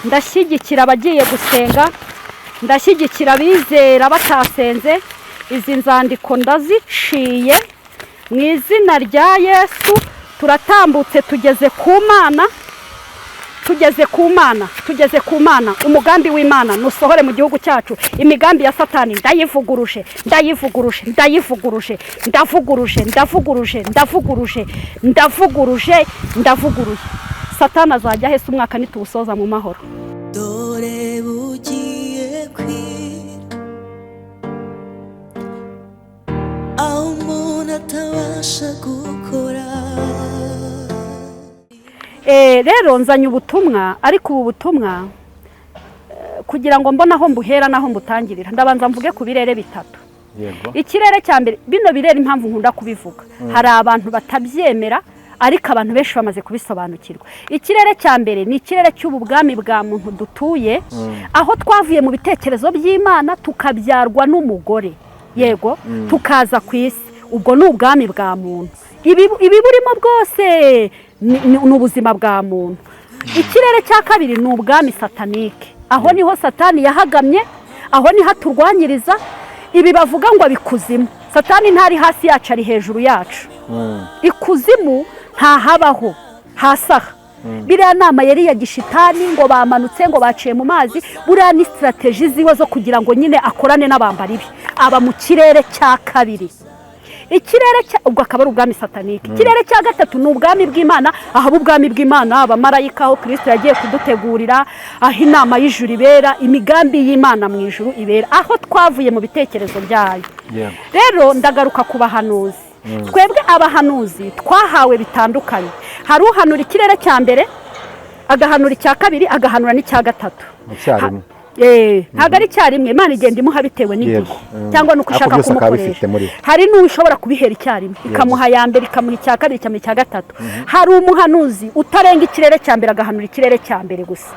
Ndashyigikira abagiye gusenga, ndashyigikira abizera batasenze. Izi nzandiko ndaziciye mu izina rya Yesu. Turatambutse, tugeze ku Mana, tugeze ku Mana, tugeze ku Mana. Umugambi w'Imana nusohore mu gihugu cyacu. Imigambi ya Satani ndayivuguruje, ndayivuguruje, ndayivuguruje, ndavuguruje, ndavuguruje, ndavuguruje, ndavuguruje, ndavuguruye. Satani azajya ahese umwaka nituwusoza mu mahoro. Dore bugiye kwira, aho umuntu atabasha gukora. Rero nzanye ubutumwa, ariko ubu butumwa, kugira ngo mbone aho mbuhera n'aho mbutangirira, ndabanza mvuge ku birere bitatu. Ikirere cya mbere, bino birere, impamvu nkunda kubivuga, hari abantu batabyemera, ariko abantu benshi bamaze kubisobanukirwa. Ikirere cya mbere ni ikirere cy'ubu bwami bwa muntu dutuye, aho twavuye mu bitekerezo by'Imana, tukabyarwa n'umugore, yego, tukaza ku isi. Ubwo ni ubwami bwa muntu. Ibiburimo bwose ni ubuzima bwa muntu. Ikirere cya kabiri ni ubwami satanique. Aho niho Satani yahagamye, aho niho aturwanyiriza. Ibi bavuga ngo abikuzimu, Satani ntari hasi yacu, ari hejuru yacu. Ikuzimu ntahabaho, hasi aha. Biriya nama yari iya gishitani, ngo bamanutse, ngo baciye mu mazi, buriya ni strategy ziwe zo kugira ngo nyine akorane n'abambari be. Aba mu kirere cya kabiri. Ikirere cya ubwo akaba ari ubwami satanique. Ikirere cya gatatu ni ubwami bw'Imana. Ahaba ubwami bw'Imana, abamarayika, aho Kirisito yagiye kudutegurira, aho inama y'ijuru ibera, imigambi y'Imana mu ijuru ibera, aho twavuye mu bitekerezo byayo. Rero ndagaruka ku bahanuzi. Twebwe abahanuzi twahawe bitandukanye. Hari uhanura ikirere cya mbere, agahanura icya kabiri, agahanura n'icya gatatu. Icyarimwe? Ntabwo ari icyarimwe, Imana igenda imuha bitewe n'igihe cyangwa nuko Ariko ishaka byose akaba kumukoresha. abifite muri we. Hari n'uwo ushobora kubihera icyarimwe, ikamuha ya mbere, ikamuha icya kabiri, ikamuha icya gatatu. Hari umuhanuzi utarenga ikirere cya mbere, agahanura ikirere cya mbere gusa.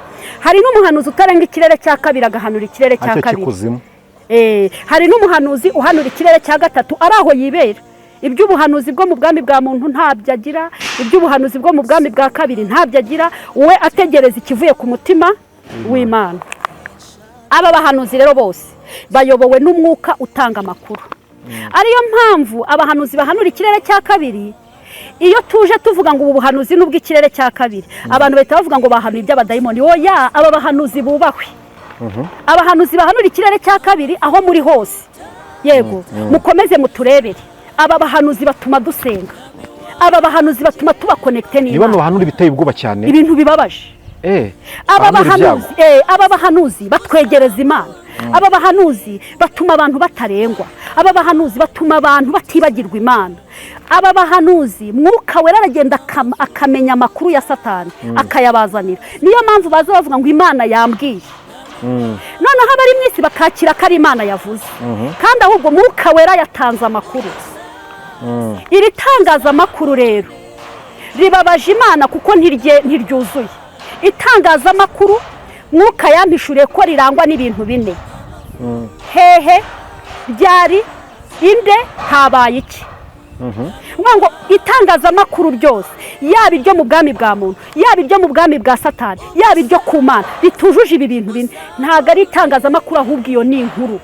Hari n'umuhanuzi utarenga ikirere cya kabiri, agahanura ikirere cya aricyo kabiri. cy'ikuzimu. Hari n'umuhanuzi uhanura ikirere cya gatatu ari aho yibera. Iby'ubuhanuzi bwo mu bwami bwa muntu ntabyo agira, iby'ubuhanuzi bwo mu bwami bwa kabiri ntabyo agira, we ategereza ikivuye ku mutima w'Imana. Aba bahanuzi rero bose bayobowe n'umwuka utanga amakuru. Ariyo mpamvu abahanuzi bahanura ikirere cya kabiri, iyo tuje tuvuga ngo ubu buhanuzi ni ubw'ikirere cya kabiri, abantu bahita bavuga ngo bahanuye iby'abadayimoni. Oya, aba bahanuzi bubahwe. Abahanuzi bahanura ikirere cya kabiri, aho muri hose, yego, mukomeze muturebere. Aba bahanuzi batuma dusenga, aba bahanuzi batuma tuba connecté Ni bano n'Imana. bahanura ibiteye ubwoba cyane. Ibintu bibabaje. Aba Bahanura ibyago. bahanuzi, aba bahanuzi batwegereza Imana. Aba bahanuzi batuma abantu batarengwa. Aba bahanuzi batuma abantu batibagirwa Imana. Aba bahanuzi, Mwuka Wera aragenda akamenya amakuru ya Satani, akayabazanira. Niyo mpamvu baza bavuga ngo "Imana yambwiye", noneho abari mu isi bakakira ko ari Imana yavuze, kandi ahubwo Mwuka Wera yatanze amakuru. Iri tangazamakuru rero ribabaje Imana kuko ntiryuzuye. Itangazamakuru, Mwuka yampishuriye ko rirangwa n'ibintu bine: hehe, ryari, inde, habaye iki. Ukuvuga ngo itangazamakuru ryose, yaba iryo mu bwami bwa muntu, yaba iryo mu bwami bwa Satani, yaba iryo ku Mana, ritujuje ibi bintu bine, ntabwo ari itangazamakuru, ahubwo iyo ni inkuru.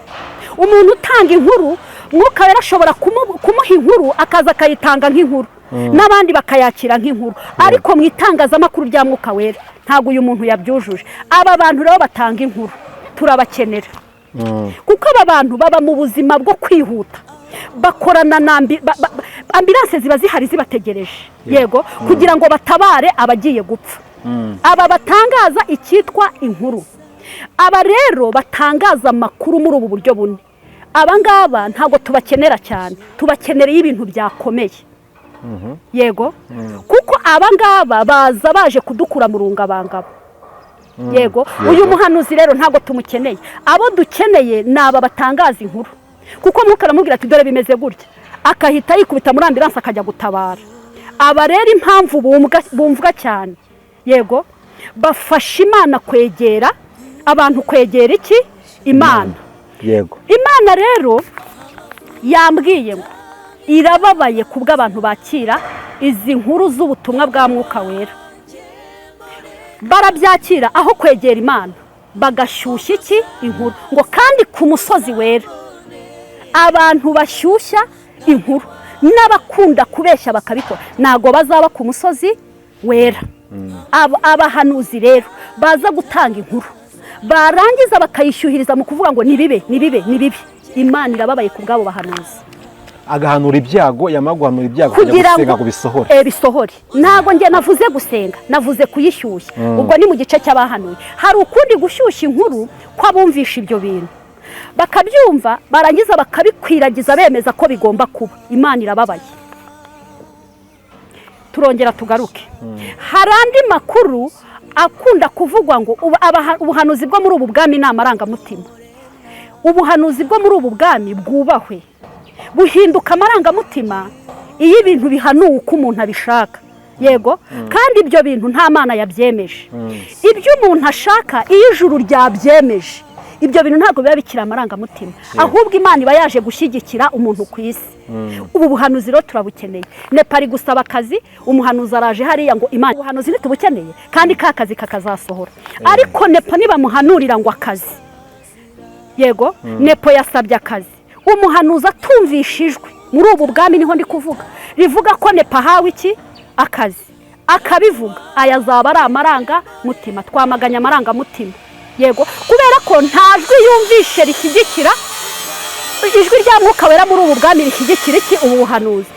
Umuntu utanga inkuru, Mwuka Wera ashobora kumuha inkuru, akaza akayitanga nk'inkuru, n'abandi bakayakira nk'inkuru. Ariko mu itangazamakuru rya Mwuka Wera, ntabwo uyu muntu yabyujuje. Aba bantu rero batanga inkuru turabakenera, kuko aba bantu baba mu buzima bwo kwihuta, bakorana na ambulance, ziba zihari zibategereje, yego, kugira ngo batabare abagiye gupfa. Aba batangaza icyitwa inkuru, aba rero batangaza amakuru muri ubu buryo bune, aba ngaba ntabwo tubakenera cyane. Tubakenereye ibintu byakomeye, yego, kuko aba ngaba baza baje kudukura mu rungabangabo, yego. Uyu muhanuzi rero ntabwo tumukeneye. Abo dukeneye ni aba batangaza inkuru, kuko Mwuka aramubwira ati "Dore bimeze gutya", akahita yikubita muri ambulance akajya gutabara. Aba rero impamvu bumvwa cyane, yego, bafasha Imana kwegera abantu, kwegera iki? Imana. Imana rero yambwiye ngo irababaye ku bw'abantu bakira izi nkuru z'ubutumwa bwa Mwuka Wera. Barabyakira aho kwegera Imana, bagashyushya iki? Inkuru. Ngo kandi ku musozi wera abantu bashyushya inkuru n'abakunda kubeshya bakabikora ntabwo bazaba ku musozi wera. Abahanuzi rero baza gutanga inkuru, barangiza bakayishyuhiriza mu kuvuga ngo nibibe, nibibe, nibibe, Imana irababaye ku bw'abo bahanuzi. Agahanura ibyago, yamara guhanura ibyago akajya kugira gusenga ngo ngo bisohore. Bisohore. Ntabwo njye navuze gusenga, navuze kuyishyushya. Ubwo ni mu gice cy'abahanuye. Hari ukundi gushyushya inkuru kw'abumvisha ibyo bintu, bakabyumva, barangiza bakabikwiragiza bemeza ko bigomba kuba. Imana irababaye. Turongera tugaruke. Hari andi makuru akunda kuvugwa ngo ubuhanuzi bwo muri ubu bwami ni amarangamutima. Ubuhanuzi bwo muri ubu bwami bwubahwe, buhinduka amarangamutima iyo ibintu bihanuwe uko umuntu abishaka. Yego, kandi ibyo bintu nta Mana yabyemeje. Ibyo umuntu ashaka, iyo ijuru ryabyemeje, ibyo bintu ntabwo biba bikiri amarangamutima, ahubwo Imana iba yaje gushyigikira umuntu ku isi. Ubu buhanuzi rero turabukeneye. Nepo ari gusaba akazi, umuhanuzi araje hariya ngo Imana, ubuhanuzi ntitubukeneye? Kandi ka kazi kakazasohora. Ariko Nepo nibamuhanurira ngo akazi, yego, Nepo yasabye akazi, umuhanuzi atumvisha ijwi muri ubu bwami, niho ndi kuvuga, rivuga ko Nepo ahawe iki? Akazi, akabivuga, aya azaba ari amarangamutima. Twamaganye amarangamutima. Yego, kubera ko nta jwi yumvishe rishyigikira, ijwi rya Mwuka Wera muri ubu bwami rishyigikira iki? Ubu buhanuzi.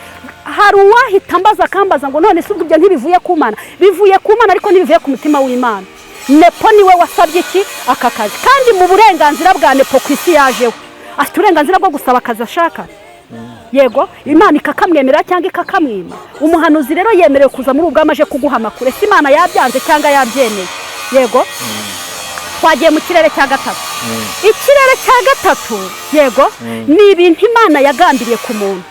Hari uwahita ambaza, akambaza ngo none se ubwo ibyo ntibivuye ku Mana? Bivuye ku Mana, ariko ntibivuye ku mutima w'Imana. Nepo niwe wasabye iki? Aka kazi. Kandi mu burenganzira bwa Nepo ku isi yajeho, afite uburenganzira bwo gusaba akazi ashaka. Yego, Imana ikakamwemerera cyangwa ikakamwima. Umuhanuzi rero yemerewe kuza muri ubu bwami aje kuguha amakuru. Ese Imana yabyanze cyangwa yabyemeye? Yego. Twagiye mu kirere cya gatatu. Ikirere cya gatatu, yego, ni ibintu Imana yagambiriye ku muntu.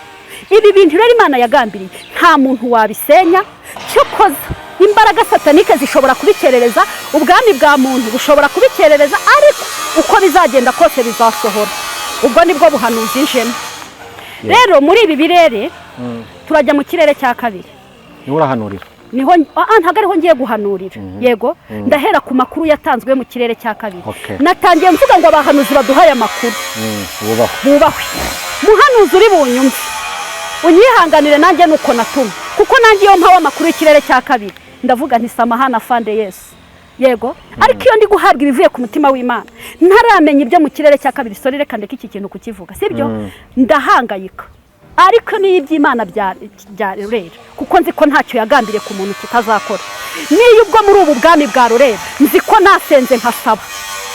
Ibi bintu rero Imana yagambiriye nta muntu wabisenya. Cyokoza imbaraga satanike zishobora kubikerereza, ubwami bwa muntu bushobora kubikerereza, ariko uko bizagenda kose bizasohora. Ubwo nibwo buhanuzi njemo. Rero muri ibi birere, turajya mu kirere cya kabiri. Niwe urahanurira? Niho ntabwo ariho ngiye guhanurira. Yego, ndahera ku makuru yatanzwe mu kirere cya kabiri. Natangiye mvuga ngo abahanuzi baduhaye amakuru Bubahwe. Bubahwe. Muhanuzi uri bunyumve, unyihanganire, nanjye nuko natuma, kuko nanjye iyo mpawe amakuru y'ikirere cya kabiri ndavuga nti samahani afande Yesu. Yego, ariko iyo ndi guhabwa ibivuye ku mutima w'Imana ntaramenya ibyo mu kirere cya kabiri, sorry, reka ndeke iki kintu kukivuga, sibyo, ndahangayika. Ariko niyo iby'Imana bya Rurera, kuko nzi ko ntacyo yagambiriye ku muntu kitazakora, niyo ubwo muri ubu bwami bwa Rurera nzi ko nasenze nkasaba,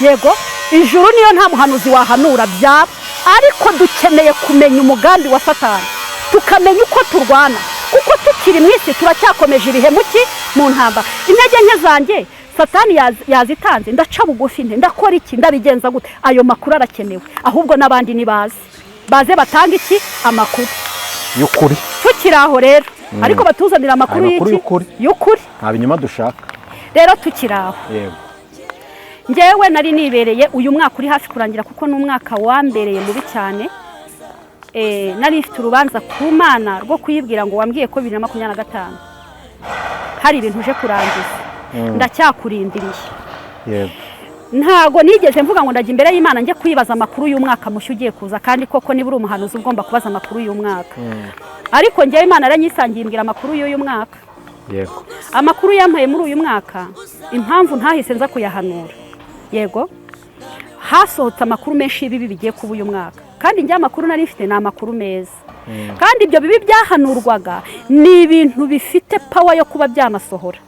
yego, ijuru niyo nta muhanuzi wahanura byaba, ariko dukeneye kumenya umugambi wa Satani, tukamenya uko turwana, kuko tukiri mu isi turacyakomeje ibihe muki mu ntambara. Intege nke zanjye Satani yazitanze, ndaca bugufi nte? Ndakora iki? Ndabigenza gute? Ayo makuru arakenewe. Ahubwo n'abandi nibaze, baze batange iki? Amakuru y'ukuri. Tukiri aho rero, ariko batuzanira amakuru Ayo makuru y'iki? y'ukuri. Y'ukuri. Nta binyoma dushaka. Rero tukiri aho, njyewe nari nibereye uyu mwaka uri hafi kurangira, kuko ni umwaka wambereye mubi cyane. Nari mfite urubanza ku Mana rwo kuyibwira ngo wambwiye ko 2025 hari ibintu uje kurangiza, ndacyakurindiriye. Ntago nigeze mvuga ngo ndajya imbere y'Imana njye kuyibaza amakuru y'umwaka mushya ugiye kuza. Kandi koko niba uri umuhanuzi ugomba kubaza amakuru y'umwaka. Ariko njyewe Imana yaranyisangiye, imbwira amakuru y'uyu mwaka. Amakuru yampaye muri uyu mwaka, impamvu ntahise nza kuyahanura, yego, hasohotse amakuru menshi y'ibibi bigiye kuba uyu mwaka. Kandi njye amakuru nari mfite ni amakuru meza. Kandi ibyo bibi byahanurwaga ni ibintu bifite power yo kuba byanasohora.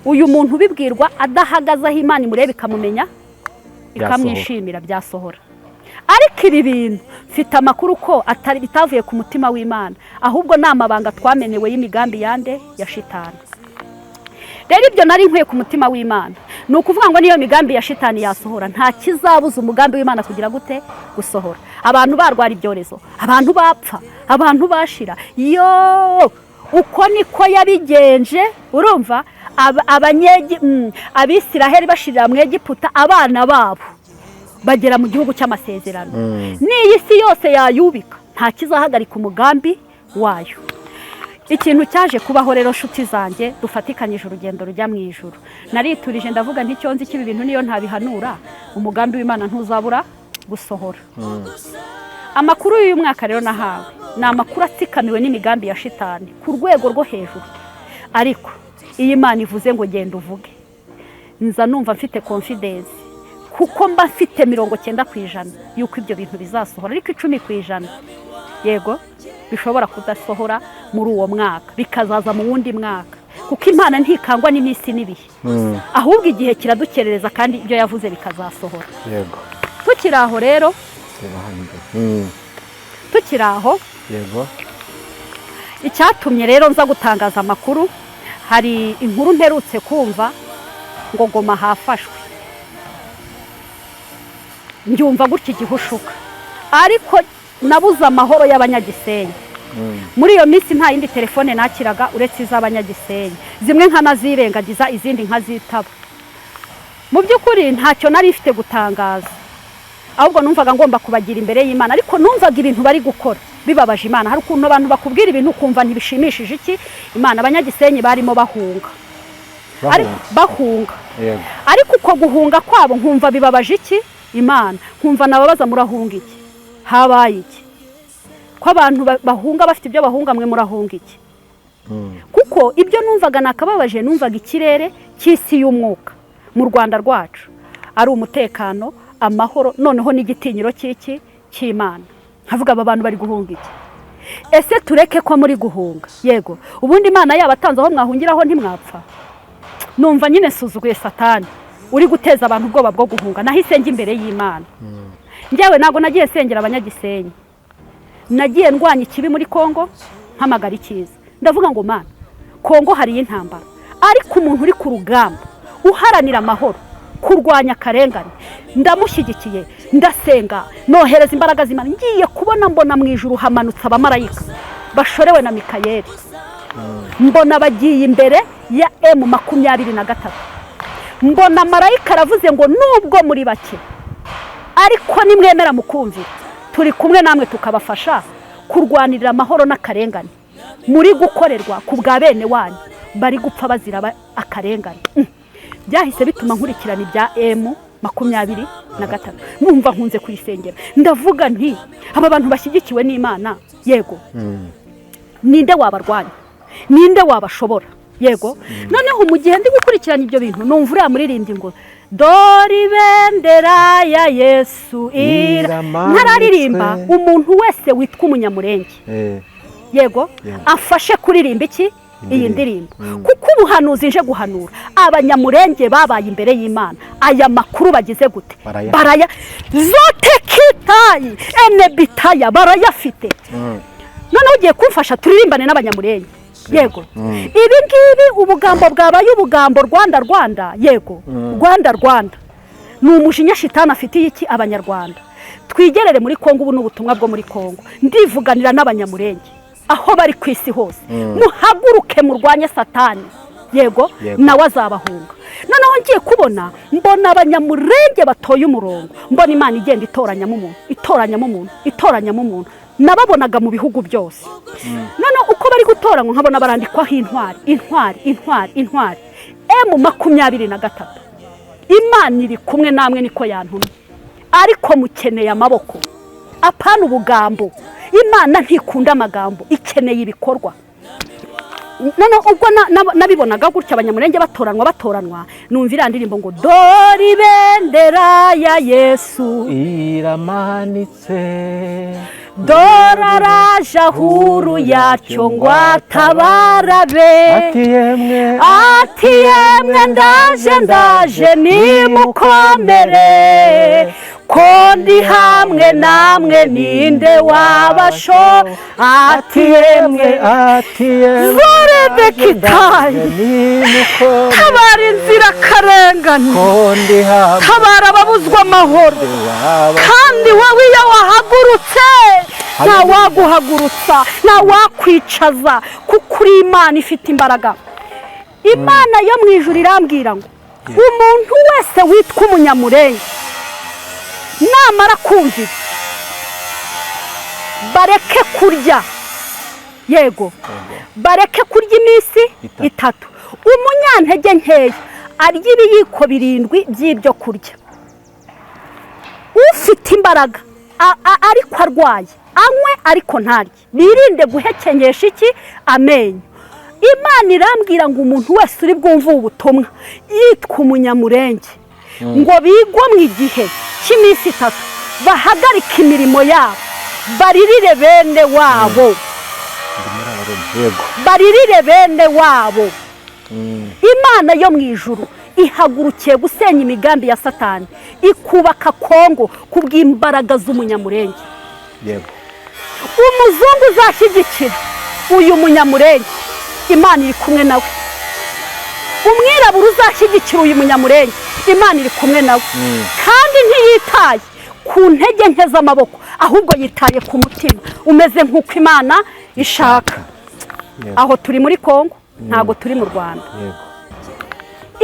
Uyu muntu ubibwirwa adahagaze aho Imana imureba ikamumenya, ikamwishimira, byasohora. Ariko ibi bintu mfite amakuru ko atari bitavuye ku mutima w'Imana, ahubwo ni amabanga twamenewe y'imigambi yande? Ya Shitani. Rero ibyo nari nkwiye ku mutima w'Imana ni ukuvuga ngo niyo migambi ya Shitani yasohora, nta kizabuza umugambi w'Imana kugira gute? Gusohora. Abantu barwara ibyorezo, abantu bapfa, abantu bashira, yo uko niko yabigenje. Urumva Abisiraheli bashirira mu Egiputa, abana babo bagera mu gihugu cy'amasezerano. N'iyi si yose yayubika, nta kizahagarika umugambi wayo. Ikintu cyaje kubaho rero, nshuti zanjye dufatikanyije urugendo rujya mu ijuru, nariturije, ndavuga nti: "Icyo nzi cy'ibi bintu, niyo ntabihanura, umugambi w'Imana ntuzabura gusohora." Amakuru y'uyu mwaka rero nahawe ni amakuru atsikamiwe n'imigambi ya shitani ku rwego rwo hejuru, ariko iyo Imana ivuze ngo genda uvuge, nza numva mfite confidence, kuko mba mfite 90% y'uko ibyo bintu bizasohora, ariko 10%, yego, bishobora kudasohora muri uwo mwaka, bikazaza mu wundi mwaka, kuko Imana ntikangwa n'iminsi n'ibihe, ahubwo igihe kiradukerereza kandi ibyo yavuze bikazasohora. Tukiri aho rero, Reba hano imbere. Tukiri aho, Icyatumye rero nza gutangaza amakuru, hari inkuru mperutse kumva ngo Goma hafashwe. Mbyumva gutya igihushuka, ariko nabuze amahoro y'Abanyagisenyi. Muri iyo minsi nta yindi telefone nakiraga uretse iz'Abanyagisenyi, zimwe nkanazirengagiza, izindi nkazitaba. Mu by'ukuri ntacyo nari mfite gutangaza, ahubwo numvaga ngomba kubagira imbere y'Imana, ariko numvaga ibintu bari gukora bibabaje Imana. Hari ukuntu abantu bakubwira ibintu ukumva ntibishimishije iki Imana. Abanyagisenyi barimo bahunga. Ariko bahunga, ariko uko guhunga kwabo nkumva bibabaje iki Imana, nkumva nababaza: "Murahunga iki? Habaye iki? Ko abantu bahunga bafite ibyo bahunga, mwe murahunga iki?" Kuko ibyo numvaga nakababaje, numvaga ikirere cy'isi y'umwuka mu Rwanda rwacu ari umutekano, amahoro, noneho n'igitinyiro cy'iki cy'Imana. Nkavuga: "Aba bantu bari guhunga iki? Ese tureke ko muri guhunga, yego, ubundi Imana yabatanze aho mwahungiraho ntimwapfa?" Numva nyine nsuzuguye Satani uri guteza abantu ubwoba bwo guhunga. Nahise njya imbere y'Imana. Njyewe ntabwo nagiye nsengera Abanyagisenyi, nagiye ndwanya ikibi muri Kongo, mpamagara icyiza. Ndavuga ngo: "Mana, Kongo hariyo intambara, ariko umuntu uri ku rugamba uharanira amahoro, kurwanya akarengane, ndamushyigikiye." Ndasenga, nohereza imbaraga z'Imana. Ngiye kubona mbona mu ijuru hamanutse abamarayika bashorewe na Mikayeli, mbona bagiye imbere ya M23. Mbona marayika aravuze ngo: "Nubwo muri bake, ariko nimwemera mukumvira, turi kumwe namwe, tukabafasha kurwanirira amahoro n'akarengane muri gukorerwa ku bwa bene wanyu bari gupfa bazira akarengane." Byahise bituma nkurikirana ibya M23, numva nkunze kuyisengera. Ndavuga nti: "Aba bantu bashyigikiwe n'Imana, yego, ninde wabarwanya? Ninde wabashobora?" Yego. Noneho mu gihe ndi gukurikirana ibyo bintu, numva uriya muririmbyi ngo: "Dore ibendera ya Yesu ira." Iramanitswe. Ntararirimba, umuntu wese witwa Umunyamurenge, yego, afashe kuririmba iki iyi Indirimbo. ndirimbo, kuko ubuhanuzi nje guhanura, Abanyamurenge babaye imbere y'Imana. Aya makuru bagize gute? Baraya. Baraya zote kitayi enebitaya, barayafite. Noneho ugiye kumfasha turirimbane n'Abanyamurenge, yego. Ibi ngibi ubugambo bwabaye ubugambo. Rwanda, Rwanda, yego, Rwanda, Rwanda, ni umujinya shitani afitiye iki Abanyarwanda. Twigerere muri Kongo. Ubu ni ubutumwa bwo muri Kongo, ndivuganira n'Abanyamurenge aho bari ku isi hose: muhaguruke murwanye Satani, yego, nawe azabahunga. Noneho ngiye kubona mbona Abanyamurenge batoye umurongo, mbona Imana igenda itoranyamo umuntu, itoranyamo umuntu, itoranyamo umuntu. Nababonaga mu bihugu byose. Noneho uko bari gutoranywa, nkabona barandikwaho intwari, intwari, intwari, intwari. M23, Imana iri kumwe namwe, niko yantumye, ariko mukeneye amaboko, apana ubugambo. Imana ntikunda amagambo, ikeneye ibikorwa. Noneho ubwo nabibonaga gutya, Abanyamurenge batoranwa, batoranwa, numva iriya ndirimbo ngo: "Dore ibendera ya Yesu iramanitse, dore araje ahuru yacyo ngo atabarabe." Ati yemwe, Ati yemwe, ndaje, ndaje, nimukomere, ko ndi hamwe namwe, ninde wabasho? Ati yemwe, ati yemwe, Zorebekitayi. Nimukomere, Tabara inzirakarengane, ko ndi hamwe, tabara ababuzwa amahoro. Waba Kandi wowe iyo wahagurutse, nta waguhagurutsa, nta wakwicaza, kuko uri Imana ifite imbaraga. Imana yo mu ijuru irambwira ngo umuntu wese witwa Umunyamurenge namara kumvira, bareke kurya, yego. Bareke kurya iminsi 3. Umunyantege nkeya arya ibiyiko 7 by'ibyo kurya. Ufite imbaraga ariko arwaye anywe ariko ntarye. Birinde guhekenyesha iki? Amenyo. Imana irambwira ngo umuntu wese uri bwumve ubu butumwa yitwa umunyamurenge, ngo bigomwe igihe cy'iminsi 3, bahagarike imirimo yabo, baririre bene wabo. Yego. Baririre bene wabo. Imana yo mu ijuru ihagurukiye gusenya imigambi ya Satani, ikubaka Kongo kubw'imbaraga z'umunyamurenge. Yego. Umuzungu uzashyigikira uyu munyamurenge, Imana iri kumwe nawe. Umwirabura uzashyigikira uyu munyamurenge, Imana iri kumwe nawe. Kandi ntiyitaye ku ntege nke z'amaboko, ahubwo yitaye ku mutima umeze nk'uko Imana ishaka. Yego. Aho turi muri Kongo, ntabwo turi mu Rwanda. Yego.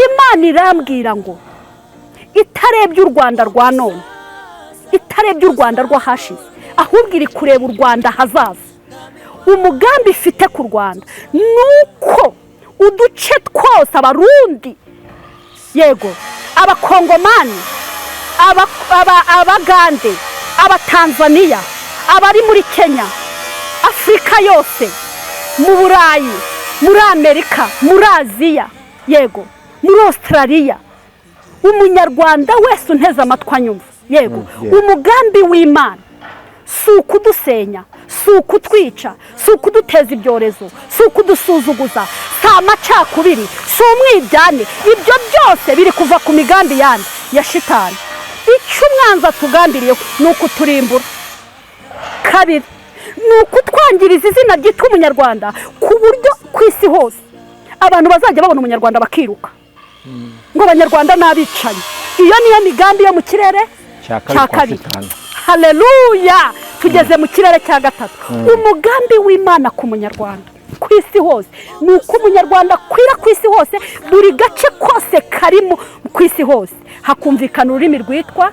Imana irambwira ngo itarebye u Rwanda rwa none, itarebye u Rwanda rw'ahashize, ahubwo iri kureba u Rwanda hazaza. Umugambi ifite ku Rwanda ni uko uduce twose, Abarundi, yego, Abakongomani, Abagande, Abatanzaniya, abari muri Kenya, Afurika yose, mu Burayi, muri Amerika, muri Aziya, yego, muri Australia, umunyarwanda wese unteze amatwi anyumva, yego, umugambi w'Imana si ukudusenya, si ukutwica, si ukuduteza ibyorezo, si ukudusuzuguza, si amacakubiri, si umwiryane. Ibyo byose biri kuva ku migambi yandi ya shitani. Icyo umwanzi atugambiriye ni ukuturimbura. Kabiri, ni ukutwangiriza izina ryitwa umunyarwanda, ku buryo ku isi hose abantu bazajya babona umunyarwanda bakiruka, ngo abanyarwanda ni abicanyi. Iyo niyo migambi yo mu kirere cya cya kabiri kwa kabiri. Shitani. Haleluya! Tugeze mu kirere cya gatatu. Umugambi w'Imana ku munyarwanda ku isi hose ni uko umunyarwanda akwira ku isi hose, buri gace kose karimo ku isi hose hakumvikana ururimi rwitwa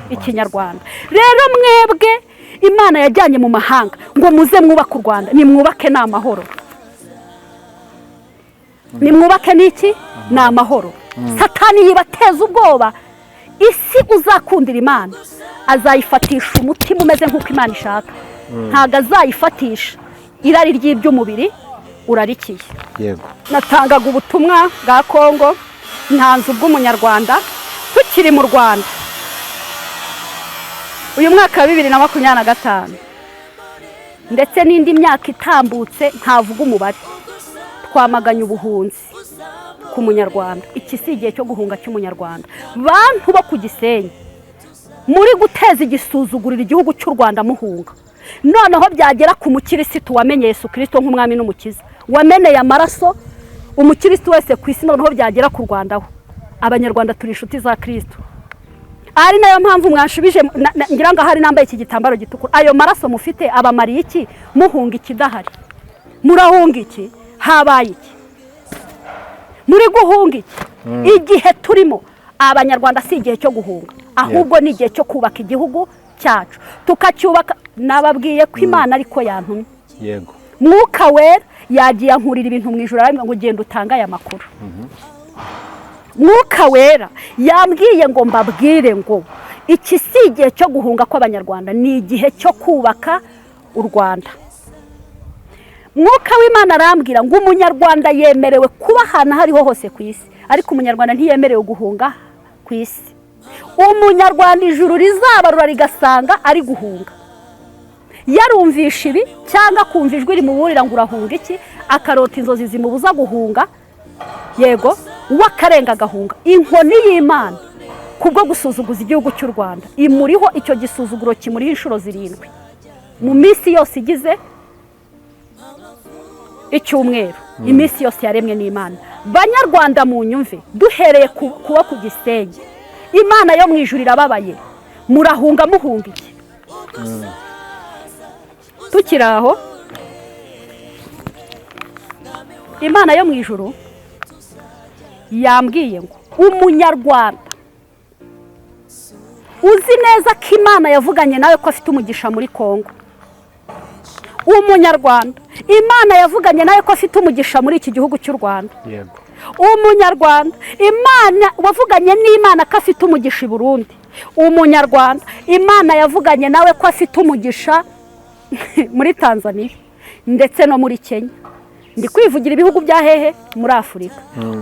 Ikinyarwanda. Rero mwebwe Imana yajyanye mu mahanga ngo muze mwubake u Rwanda, nimwubake ni amahoro. Nimwubake n'iki? Ni amahoro. Satani yibateza ubwoba. Isi uzakundira Imana azayifatisha umutima umeze nk'uko Imana ishaka, ntabwo azayifatisha irari ry'iby'umubiri urarikiye. Yego. Natangaga ubutumwa bwa Kongo, ntanze ubw'umunyarwanda. Tukiri mu Rwanda, uyu mwaka wa 2025 ndetse n'indi myaka itambutse ntavuga umubare, twamaganye ubuhunzi ku munyarwanda. Iki si igihe cyo guhunga cy'umunyarwanda. Bantu bo ku Gisenyi, muri guteza igisuzugurira igihugu cy'u Rwanda muhunga. Noneho byagera ku mukirisitu wamenye Yesu Kirisito nk'umwami n'umukiza, wameneye amaraso umukirisitu wese ku isi, noneho byagera ku Rwanda ho, abanyarwanda turi inshuti za Kirisito. Ari nayo mpamvu mwanshubije ngira ngo ahari nambaye iki gitambaro gitukura. Ayo maraso mufite abamariye iki? Muhunga ikidahari. Murahunga iki? Habaye iki? Muri guhunga iki? Igihe turimo abanyarwanda si igihe cyo guhunga, ahubwo ni igihe cyo kubaka igihugu cyacu, tukacyubaka. Nababwiye ko Imana ariko yantumye. Yego. Mwuka Wera yagiye ankurira ibintu mu ijoro, arambwira ngo genda utange aya makuru. Mwuka Wera yambwiye ngo mbabwire ngo iki si igihe cyo guhunga kw'abanyarwanda, ni igihe cyo kubaka u Rwanda. Mwuka w'Imana arambwira ngo umunyarwanda yemerewe kuba ahantu aho ariho hose ku isi, ariko umunyarwanda ntiyemerewe guhunga ku isi. Umunyarwanda ijuru rizabarura rigasanga ari guhunga, yarumvisha ibi cyangwa akumva ijwi rimuburira ngo urahunga iki, akarota inzozi zimubuza guhunga, yego, we akarenga agahunga. Inkoni y'Imana kubwo gusuzuguza igihugu cy'u Rwanda imuriho, icyo gisuzuguro kimuriho inshuro 7 mu minsi yose igize icyumweru, iminsi yose yaremwe n'Imana. Banyarwanda mu nyumve, duhereye kuba ku Gisenyi, Imana yo mu ijuru irababaye. Murahunga muhunga iki? Tukiri aho, Imana yo mu ijuru yambwiye ngo umunyarwanda uzi neza ko Imana yavuganye nawe ko afite umugisha muri Kongo, Umunyarwanda Imana yavuganye nawe ko afite umugisha muri iki gihugu cy'u Rwanda. Yego. Umunyarwanda Imana wavuganye n'Imana ko afite umugisha i Burundi. Umunyarwanda Imana yavuganye nawe ko afite umugisha muri Tanzania ndetse no muri Kenya. Ndi kwivugira ibihugu bya hehe muri Afurika.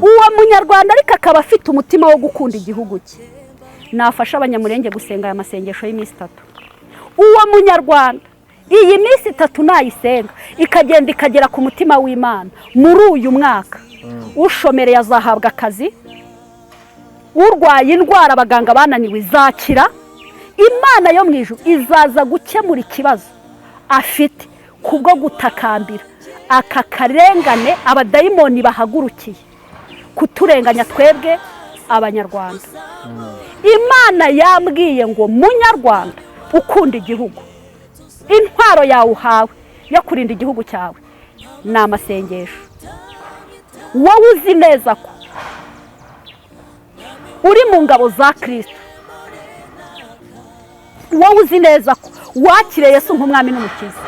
Uwo munyarwanda ariko akaba afite umutima wo gukunda igihugu cye, nafasha Abanyamurenge gusenga aya masengesho y'iminsi 3. Uwo munyarwanda iyi minsi 3 nayisenga ikagenda ikagera ku mutima w'Imana muri uyu mwaka, ushomereye azahabwa akazi, urwaye indwara abaganga bananiwe izakira, Imana yo mu ijuru izaza gukemura ikibazo afite kubwo gutakambira aka karengane abadayimoni bahagurukiye kuturenganya twebwe Abanyarwanda. Imana yambwiye ngo munyarwanda ukunda igihugu, intwaro yawe uhawe yo kurinda igihugu cyawe ni amasengesho. Wowe uzi neza ko uri mu ngabo za Kristo, wowe uzi neza ko wakiriye Yesu nk'umwami n'umukiza,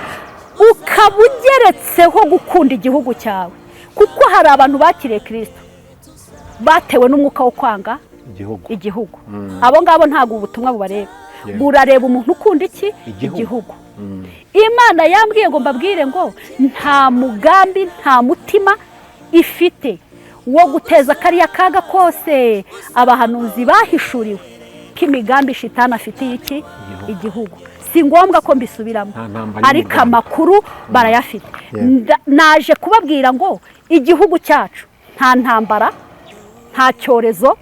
ukaba ugeretseho gukunda igihugu cyawe, kuko hari abantu bakiriye Kristo batewe n'umwuka wo kwanga igihugu. Abo ngabo ntabwo ubutumwa bubareba, burareba umuntu ukunda iki? Igihugu. Imana yambwiye ngo mbabwire ngo nta mugambi, nta mutima ifite wo guteza kariya kaga kose abahanuzi bahishuriwe k'imigambi shitani afitiye iki? Igihugu. Si ngombwa ko mbisubiramo, ariko amakuru barayafite. Naje kubabwira ngo igihugu cyacu nta ntambara, nta cyorezo.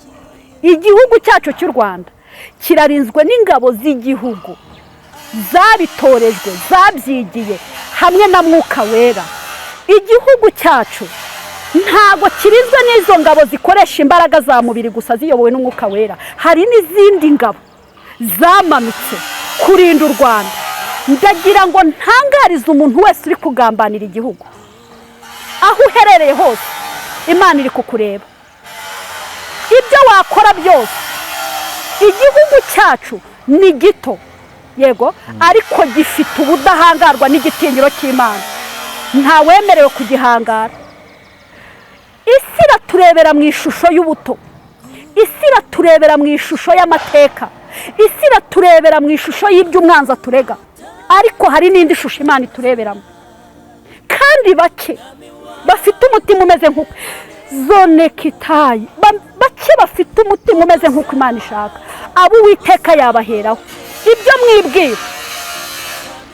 Igihugu cyacu cy'u Rwanda kirarinzwe n'ingabo z'igihugu zabitorejwe, zabyigiye hamwe na Mwuka Wera. Igihugu cyacu ntabwo kirinzwe n'izo ngabo zikoresha imbaraga za mubiri gusa ziyobowe n'Umwuka Wera, hari n'izindi ngabo zamanutse kurinda u Rwanda. Ndagira ngo ntangarize umuntu wese uri kugambanira igihugu, aho uherereye hose Imana iri kukureba. Ibyo wakora byose, igihugu cyacu ni gito yego, ariko gifite ubudahangarwa n'igitinyiro cy'Imana, ntawemerewe kugihangara. Isi iraturebera mu ishusho y'ubuto, isi iraturebera mu ishusho y'amateka, isi iraturebera mu ishusho y'iby'umwanzi aturega, ariko hari n'indi shusho Imana itureberamo. Kandi bake bafite umutima umeze nk'uko zonekitayi, bake bafite umutima umeze nk'uko Imana ishaka, abo Uwiteka yabaheraho. Ibyo mwibwira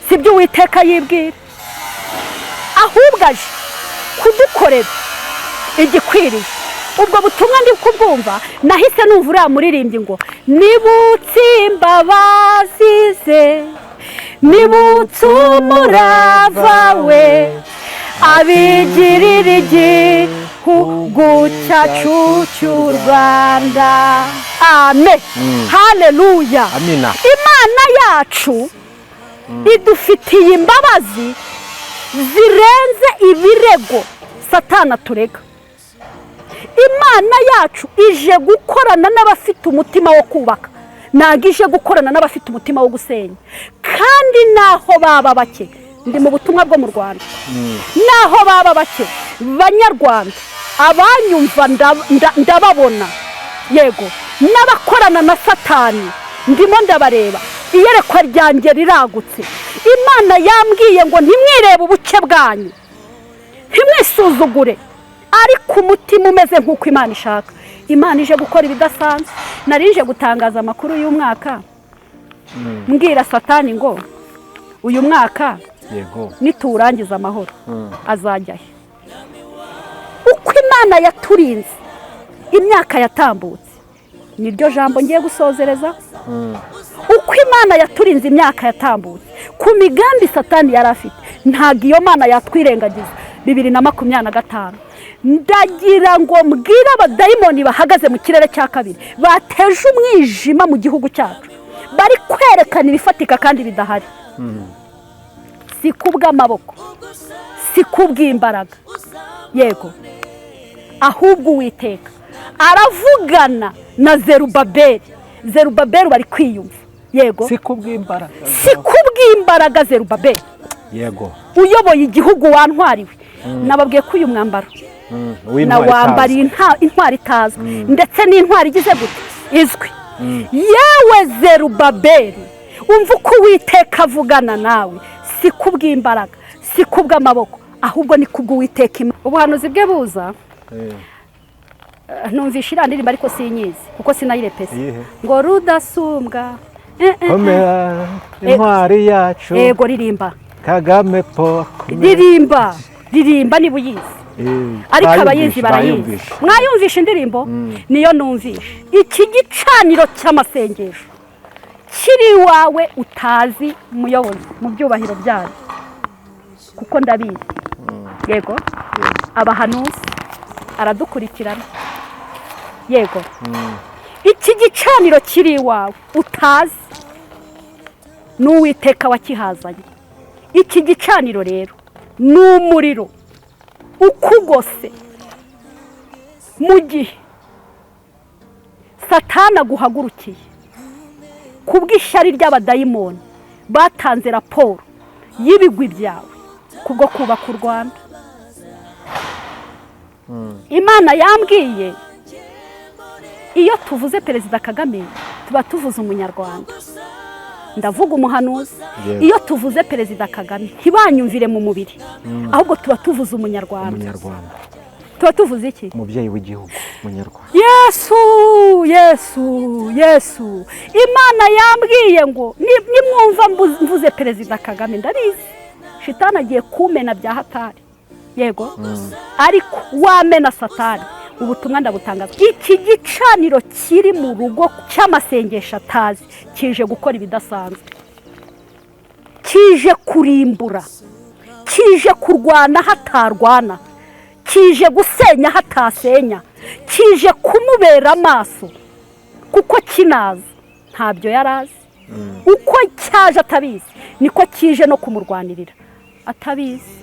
si byo Uwiteka yibwira, ahubwo aje kudukorera igikwiriye. Ubwo butumwa ndi kubwumva, nahise numva uriya muririmbyi ngo nibutse imbabazi ze, nibutse umurava we, abigirira igihugu cyacu cy'u Rwanda. Amen, haleluya. Amina. Imana yacu idufitiye imbabazi zirenze ibirego Satana turega. Imana yacu ije gukorana n'abafite umutima wo kubaka, ntabwo ije gukorana n'abafite umutima wo gusenya. Kandi naho baba bake, ndi mu butumwa bwo mu Rwanda, naho baba bake banyarwanda abanyumva ndababona, yego, n'abakorana na Satani ndimo ndabareba, iyerekwa ryanjye riragutse. Imana yambwiye ngo ntimwirebe ubuke bwanyu, ntimwisuzugure, ariko umutima umeze nk'uko Imana ishaka. Imana ije gukora ibidasanzwe. Narije gutangaza amakuru y'umwaka, mbwira Satani ngo uyu mwaka yego nituwurangiza amahoro azajya he? Uko Imana yaturinze imyaka yatambutse, niryo jambo ngiye gusozereza. Uko Imana yaturinze imyaka yatambutse ku migambi Satani yari afite, ntabwo iyo Mana yatwirengagiza. 2025, ndagira ngo mbwire abadayimoni bahagaze mu kirere cya kabiri, bateje umwijima mu gihugu cyacu, bari kwerekana ibifatika kandi bidahari. Si kubw'amaboko, si kubw'imbaraga, yego, ahubwo Uwiteka aravugana na Zerubabeli. Zerubabeli bari kwiyumva, yego, si kubw'imbaraga, si kubw'imbaraga Zerubabeli. Yego. Uyoboye igihugu wantwariwe, nababwiye ko uyu mwambaro nawambariye intwari itazwi, ndetse n'intwari igize gute izwi. Yewe Zerubabeli, umva uko Uwiteka avugana nawe, si kubw'imbaraga, si kubw'amaboko, ahubwo ni kubw'Uwiteka. Ubuhanuzi bwe buza, numvisha iriya ndirimbo ariko sinyizi kuko sinayirepese, ngo rudasumbwa komera intwari yacu. Yego, ririmba. Kagame Paul. Ririmba, ririmba niba uyizi. Ariko abayizi barayizi. Mwayumvisha indirimbo? Niyo numvisha. Iki gicaniro cy'amasengesho kiri iwawe utazi, muyobozi, mu byubahiro byanyu, kuko ndabizi. Yego, abahanuzi aradukurikirana. Yego, iki gicaniro kiri iwawe utazi n'Uwiteka wakihazanye. Iki gicaniro rero ni umuriro ukugose mu gihe Satana aguhagurukiye kubw'ishyari ry'abadayimoni batanze raporo y'ibigwi byawe kubwo kubaka u Rwanda. Imana yambwiye, iyo tuvuze Perezida Kagame tuba tuvuze Umunyarwanda, ndavuga umuhanuzi. Iyo tuvuze Perezida Kagame ntibanyumvire mu mubiri, ahubwo tuba tuvuze Umunyarwanda. Tuba tuvuze iki? Umubyeyi w'igihugu, Umunyarwanda. Yesu, Yesu, Yesu! Imana yambwiye ngo nimwumva mvuze Perezida Kagame, ndabizi shitani agiye kumena bya hatari. Yego, ariko wamena Satani, ubutumwa ndabutangaza. Iki gicaniro kiri mu rugo cy'amasengesho atazi kije gukora ibidasanzwe, kije kurimbura, kije kurwana hatarwana, kije gusenya hatasenya, kije kumubera amaso kuko kinazi ntabyo yari azi. Uko cyaje atabizi niko kije no kumurwanirira atabizi.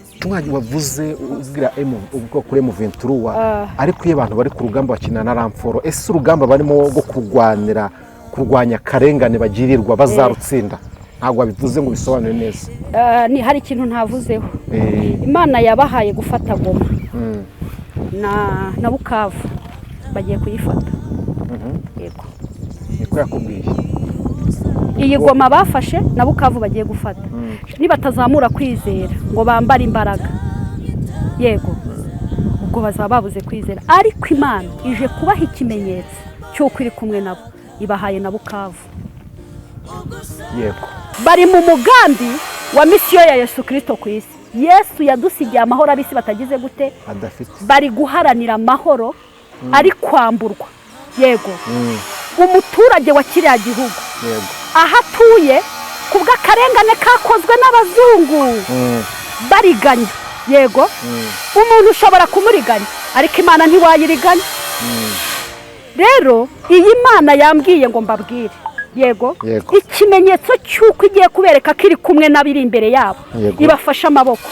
Wavuze ubwira ubwo kuri M23, ariko iyo abantu bari ku rugamba bakina na ramforo, ese urugamba barimo rwo kurwanira kurwanya akarengane bagirirwa bazarutsinda? Ntabwo wabivuze ngo bisobanure neza. Ni hari ikintu ntavuzeho. Imana yabahaye gufata Goma na Bukavu, bagiye kuyifata. Yego, niko yakubwiye. Iyi Goma bafashe na Bukavu bagiye gufata, nibatazamura kwizera ngo bambare imbaraga, yego, ubwo bazaba babuze kwizera. Ariko Imana ije kubaha ikimenyetso cy'uko iri kumwe nabo, ibahaye na Bukavu. Yego, bari mu mugambi wa misiyo ya Yesu Kristo ku isi. Yesu yadusigiye amahoro ab'isi batagize gute? Badafite. Bari guharanira amahoro ari kwamburwa. Yego, umuturage wa kiriya gihugu aho atuye kubw'akarengane kakozwe n'abazungu bariganya. Yego, umuntu ushobora kumuriganya ariko Imana ntiwayiriganya. Rero iyi Mana yambwiye ngo mbabwire, yego, ikimenyetso cy'uko igiye kubereka ko iri kumwe n'abiri imbere yabo, ibafashe amaboko.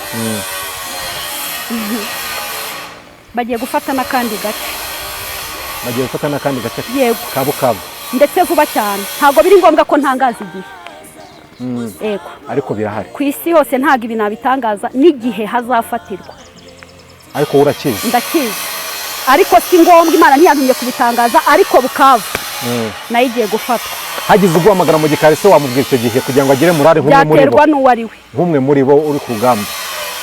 Bagiye gufata n'akandi gace. Bagiye gufata n'akandi gace. Yego. Ka Bukavu. Ndetse vuba cyane, ntabwo biri ngombwa ko ntangaza igihe. Yego. Ariko birahari. Ku isi hose ntabwo ibi nabitangaza n'igihe hazafatirwa. Ariko urakizi? Ndakizi, ariko si ngombwa, Imana ntiyantumye kubitangaza. Ariko Bukavu nayo igiye gufatwa. Hagize uguhamagara mu gikari se wamubwira icyo gihe kugira ngo agere murare nk'umwe muri bo? Byaterwa n'uwo ari we. Nk'umwe muri bo uri ku rugamba.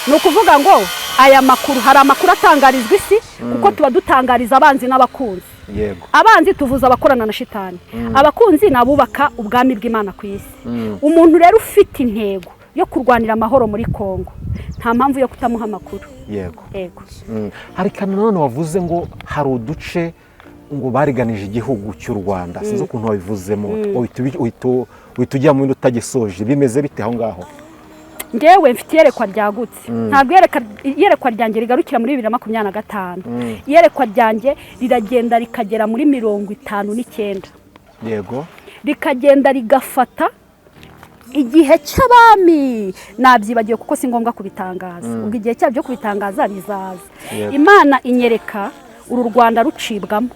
Ni ukuvuga ngo aya makuru, hari amakuru atangarizwa isi, kuko tuba dutangariza abanzi n'abakunzi. Yego. Abanzi tuvuza abakorana na shitani, abakunzi ni abubaka ubwami bw'Imana ku isi. Umuntu rero ufite intego yo kurwanira amahoro muri Kongo, nta mpamvu yo kutamuha amakuru. Yego. Yego. Hari kandi nanone wavuze ngo hari uduce ngo bariganije igihugu cy'u Rwanda, sinzi ukuntu wabivuzemo, uhita ujya mu bindi utagisoje. Bimeze bite aho ngaho? Ngewe mfite iyerekwa ryagutse, ntabwo iyerekwa ryanjye rigarukira muri 2025. Iyerekwa ryanjye riragenda rikagera muri 59. Yego. Rikagenda rigafata igihe cy'abami, nabyibagiwe kuko si ngombwa kubitangaza, ubwo igihe cyabyo kubitangaza bizaza. Imana inyereka uru Rwanda rucibwamo,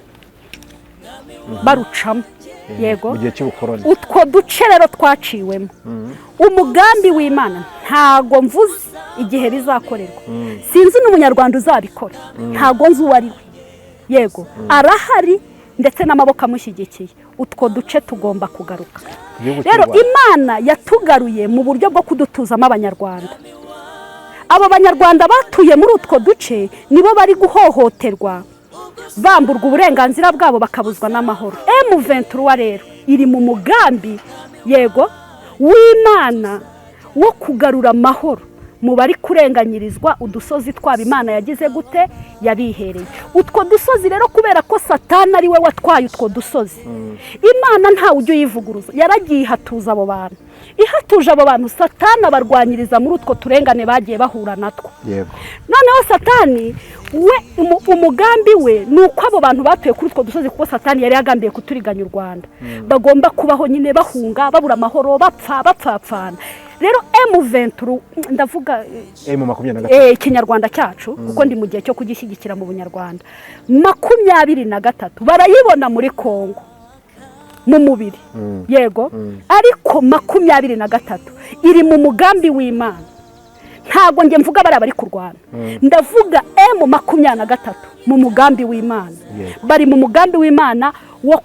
barucamo. Yego. Mu gihe cy'ubukoroni. Utwo duce rero twaciwemo, umugambi w'Imana, ntago mvuze igihe bizakorerwa, sinzi n'Umunyarwanda uzabikora, ntago nzi uwo ari we. Yego, arahari ndetse n'amaboko amushyigikiye. Utwo duce tugomba kugaruka. Igihugu cy'u Rero Rwanda. Imana yatugaruye mu buryo bwo kudutuzamo Abanyarwanda. Abo Banyarwanda batuye muri utwo duce nibo bari guhohoterwa, bamburwa uburenganzira bwabo, bakabuzwa n'amahoro. M23 rero iri mu mugambi, yego, w'Imana wo kugarura amahoro mu bari kurenganyirizwa udusozi twabo Imana yagize gute? Yabihereye utwo dusozi. Rero kubera ko Satani ari we watwaye utwo dusozi, Imana ntawe ujya uyivuguruza, yaragiye ihatuza abo bantu. Ihatuje abo bantu, Satani abarwanyiriza muri utwo turengane bagiye bahura natwo. Noneho Satani we umugambi we ni uko abo bantu batuye kuri utwo dusozi, kuko Satani yari yagambiye kuturiganya u Rwanda, bagomba kubaho nyine bahunga, babura amahoro, bapfa, bapfapfana. Rero M23 ndavuga M23. Ikinyarwanda cyacu, kuko ndi mu gihe cyo kugishyigikira mu Bunyarwanda. 23 barayibona muri Kongo mu mubiri, yego, ariko 23 iri mu mugambi w'Imana. Ntabwo njye mvuga bariya bari kurwana, ndavuga M23 mu mugambi w'Imana. Bari mu mugambi w'Imana wo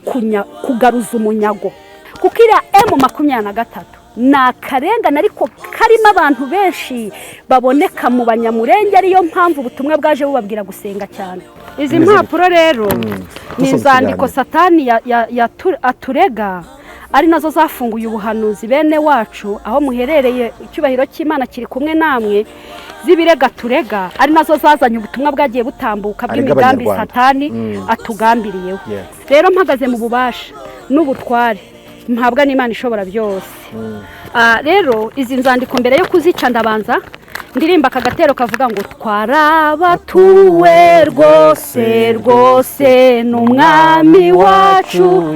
kugaruza umunyago, kuko iriya M23 ni akarengane, ariko karimo abantu benshi baboneka mu Banyamurenge, ariyo mpamvu ubutumwa bwaje bubabwira gusenga cyane. Izi Bimeze mpapuro rero ni Dusoza inzandiko ikiganiro. Satani aturega, ari nazo zafunguye ubuhanuzi. Bene wacu aho muherereye, icyubahiro cy'Imana kiri kumwe namwe. Z'ibirega turega, ari nazo zazanye ubutumwa bwagiye butambuka Arega bw'imigambi Abanyarwanda. Satani atugambiriyeho. Rero mpagaze mu bubasha n'ubutware mpabwa n'Imana ishobora byose. Rero izi nzandiko, mbere yo kuzica, ndabanza ndirimba aka gatero kavuga ngo: "Twarabatuwe rwose rwose n'Umwami wacu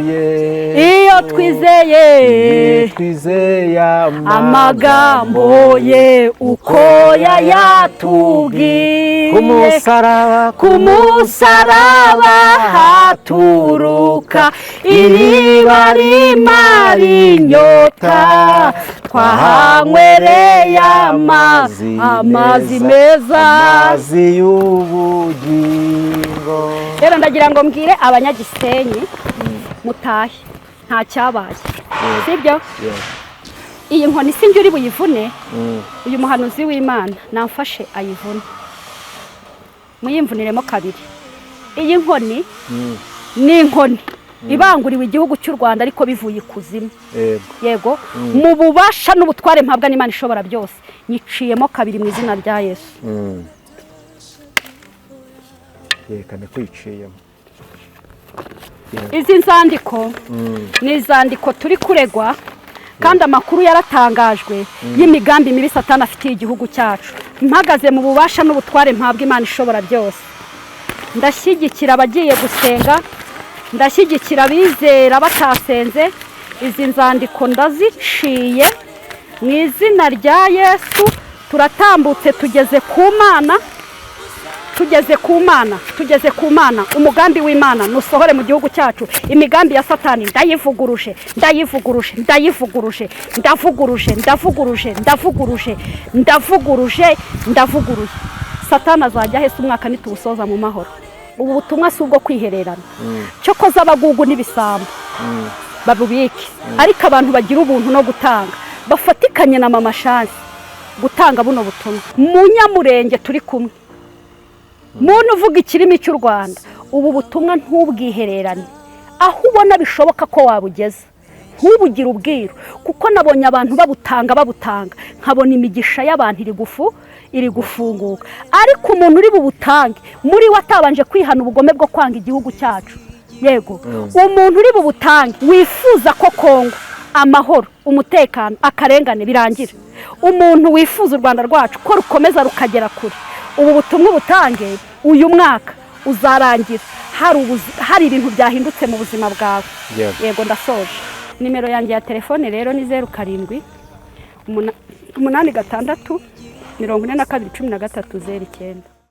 iyo twizeye twizeye amagambo ye uko yayatubwiye." Ku musaraba. Ku musaraba haturuka iriba rimara inyota, twahanywereye amazi, amazi meza, amazi y'ubugingo. Rero ndagira ngo mbwire Abanyagisenyi, mutahe, nta cyabaye, sibyo? Iyi nkoni si njye uri buyivune. Uyu muhanuzi w'Imana namfashe ayivune, muyimvuniremo kabiri. Iyi nkoni ni inkoni ibanguriwe igihugu cy'u Rwanda, ariko bivuye ikuzimu. Yego, mu bubasha n'ubutware mpabwa n'Imana ishobora byose, nyiciyemo kabiri mu izina rya Yesu. Yerekane ko yiciyemo. Izi nzandiko ni izandiko turi kuregwa, kandi amakuru yaratangajwe y'imigambi mibi Satani afitiye igihugu cyacu. Mpagaze mu bubasha n'ubutware mpabwa Imana ishobora byose, ndashyigikira abagiye gusenga, ndashyigikira abizera batasenze. Izi nzandiko ndaziciye mu izina rya Yesu. Turatambutse, tugeze ku Mana, tugeze ku Mana, tugeze ku Mana. Umugambi w'Imana nusohore mu gihugu cyacu. Imigambi ya Satani ndayivuguruje, ndayivuguruje, ndayivuguruje, ndavuguruje, ndavuguruje, ndavuguruje, ndavuguruje, ndavuguruye. Satani azajya ahese umwaka nituwusoza mu mahoro. Ubu butumwa si ubwo kwihererana, cyokoza abagugu n'ibisambo babubike, ariko abantu bagira ubuntu no gutanga bafatikanye na Mama Shansi gutanga buno butumwa. Munyamurenge turi kumwe, muntu uvuga ikirimi cy'u Rwanda, ubu butumwa ntubwihererane. Aho ubona bishoboka ko wabugeza, ntubugire ubwiru, kuko nabonye abantu babutanga, babutanga, nkabona imigisha y'abantu iri gufunguka. Ariko umuntu uri bubutange muri we atabanje kwihana ubugome bwo kwanga igihugu cyacu, yego, umuntu uri bubutange wifuza ko Kongo amahoro, umutekano, akarengane birangira, umuntu wifuza u Rwanda rwacu ko rukomeza rukagera kure, ubu butumwa ubutange. Uyu mwaka uzarangira hari ibintu byahindutse mu buzima bwawe. Yego, ndasoje. Nimero yanjye ya telefone rero ni 07 86 42 13 09.